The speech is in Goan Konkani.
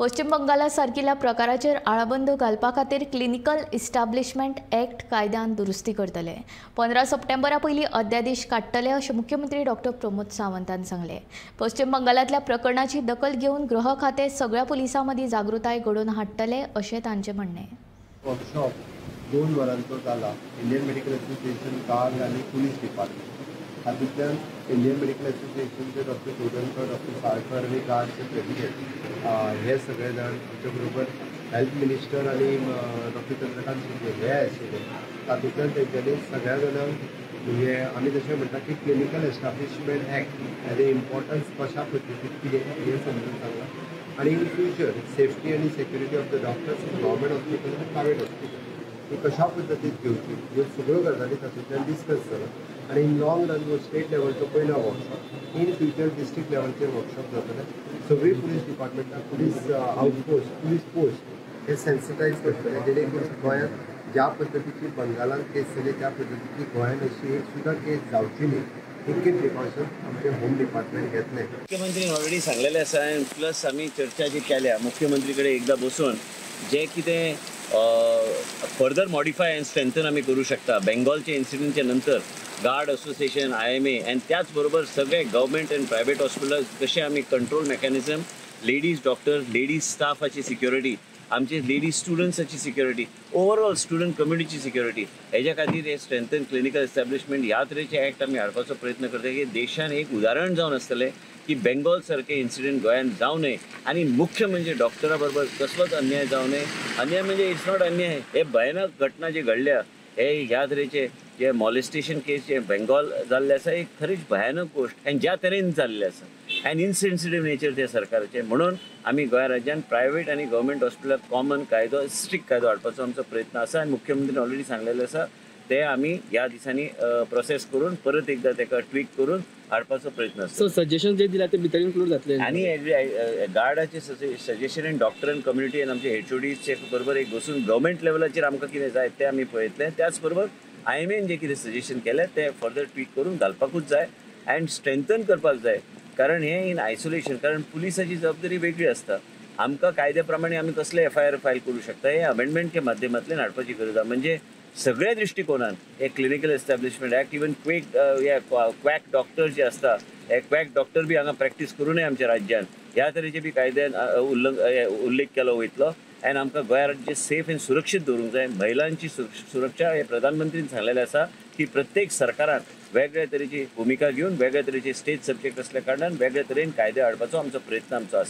पश्चिम बंगाला सारकिल्या प्रकाराचेर आळाबंद घालपा खातीर क्लिनिकल इस्टाब्लिशमेंट ऍक्ट कायद्यान दुरुस्ती करतले. 15 सप्टेंबरा पयलीं अध्यादेश काडटले अशें मुख्यमंत्री डॉक्टर प्रमोद सावंतान सांगलें. पश्चिम बंगालांतल्या प्रकरणाची दखल घेवन गृह खातें सगळ्या पुलिसां मदीं जागृताय घडोवन हाडटले अशें तांचें म्हणणें. वर्कशॉप 2 वरांचो जाला. इंडियन मेडिकल असोसिएशन, गार्ड आनी पुलीस डिपार्टमेंट हातूंतल्यान इंडियन मेडिकल असोसिएशनचे डॉक्टर चोडणकर, डॉक्टर साळकर आनी गार्डचे प्रेसिडेंट हे सगळे जाण आमच्या बरोबर हेल्थ मिनिस्टर आनी डॉक्टर चंद्रकांत शिंदे हे आशिल्ले. तातूंतल्यान तेंच्यांनी सगळ्या जाणांक म्हणजे आमी जशें म्हणटा की क्लिनिकल एस्टाब्लिशमेंट ऍक्ट हेजें इम्पॉर्टन्स कशा पद्दतीन कितें हें समजून सांगलां आनी इन फ्युचर सेफ्टी आनी security of the doctors in government hospital आनी प्रायवेट हॉस्पिटल ही कशा पद्दतीन घेवची ह्यो सगळ्यो गजाली तातूंतल्यान डिस्कस जाला. आनी इन लॉंग रन हो स्टेट लेवलचो पयलो वर्कशॉप, इन फ्युचर डिस्ट्रिक्ट लेवलचेर वर्कशॉप जातले. सगळीं पुलीस डिपार्टमेंटां, पुलीस आउटपोस्ट, पुलीस पोस्ट हे सेन्सिटायज करतले, जेणे करून गोंयांत ज्या पद्दतीची बंगालान केस जाली त्या पद्दतीची गोंयांत अशी एक सुद्दां केस जावची न्ही इतकें प्रिकॉशन आमचें होम डिपार्टमेंट घेतलें. मुख्यमंत्रीन ऑलरेडी सांगलेलें आसा आनी प्लस आमी चर्चा जी केल्या मुख्यमंत्री कडेन एकदां बसून जें कितें फर्दर मॉडिफाय अँड स्ट्रेंथन आमी करूं शकता बेंगॉलच्या इन्सिडंटच्या नंतर गार्ड असोसिएशन, IMA आनी त्याच बरोबर सगळे गव्हर्मेंट अँड प्रायवेट हॉस्पिटल्स कशे आमी control mechanism, ladies doctors, ladies स्टाफाची security, आमचे लेडीज स्टुडंट्साची सिक्युरिटी, ओवरऑल स्टुडंट कम्युनिटीची सिक्युरिटी हेज्या खातीर हे स्ट्रेंथन क्लिनिकल एस्टॅब्लिशमेंट ह्या तरेचे ऍक्ट आमी हाडपाचो प्रयत्न करता की देशान एक उदाहरण जावन आसतलें की बेंगॉल सारके इन्सिडंट गोंयांत जावं नये आनी मुख्य म्हणजे डॉक्टरा बरोबर कसलोच अन्याय जावं नये. अन्याय म्हणजे it's not अन्याय, हे भयानक घटना जी घडल्या हे ह्या तरेचे जे मॉलेस्टेशन केस जे बेंगॉल जाल्ले आसा एक खरीच भयानक गोश्ट आनी ज्या तरेन जाल्लें आसा आनी इनसेन्सिटीव नेचर त्या सरकाराचें. म्हणून आमी गोंय राज्यान प्रायवेट आनी गव्हर्मेंट हॉस्पिटलाक कॉमन कायदो, स्ट्रिक्ट कायदो हाडपाचो आमचो प्रयत्न आसा आनी मुख्यमंत्रीन ऑलरेडी सांगलेलें आसा ते आमी ह्या दिसांनी प्रोसेस करून परत एकदां ताका ट्वीक करून हाडपाचो प्रयत्न आसा. सो सजेशन जे दिला ते भितर इन्क्लूड जातले आनी गार्डाचे सजेशन आनी डॉक्टर आनी कम्युनिटी आनी आमचे एचओडीचे बरोबर एक बसून गव्हर्मेंट लेवलाचेर आमकां कितें जाय तें आमी पळयतले. त्याच बरोबर IMAन जे कितें सजेशन केलें तें फर्दर ट्वीक करून घालपाकूच जाय अँड स्ट्रेंथन करपाक जाय, कारण हें इन आयसोलेशन, कारण पुलिसाची जबाबदारी वेगळी आसता. आमकां कायद्या प्रमाणे आमी कसले FIR file करूं शकता हे अमेंडमेंटच्या माध्यमांतल्यान हाडपाची गरज आसा. म्हणजे सगळ्या दृश्टिकोनान हे clinical establishment act, even quack doctor जे आसता हे क्वॅक डॉक्टर बी हांगा प्रॅक्टीस करूं नये आमच्या राज्यान, ह्या तरेचे बी कायद्यान उल्लेख केलो वयतलो आनी आमकां गोंय राज्य सेफ आनी सुरक्षीत दवरूंक जाय. महिलांची सुरक्षा हे प्रधानमंत्रीन सांगलेलें आसा की प्रत्येक सरकारान वेगळ्या तरेची भुमिका घेवन वेगळ्या तरेचे स्टेट सब्जेक्ट आसल्या कारणान वेगळ्या तरेन कायदे हाडपाचो आमचो प्रयत्न आमचो आसा.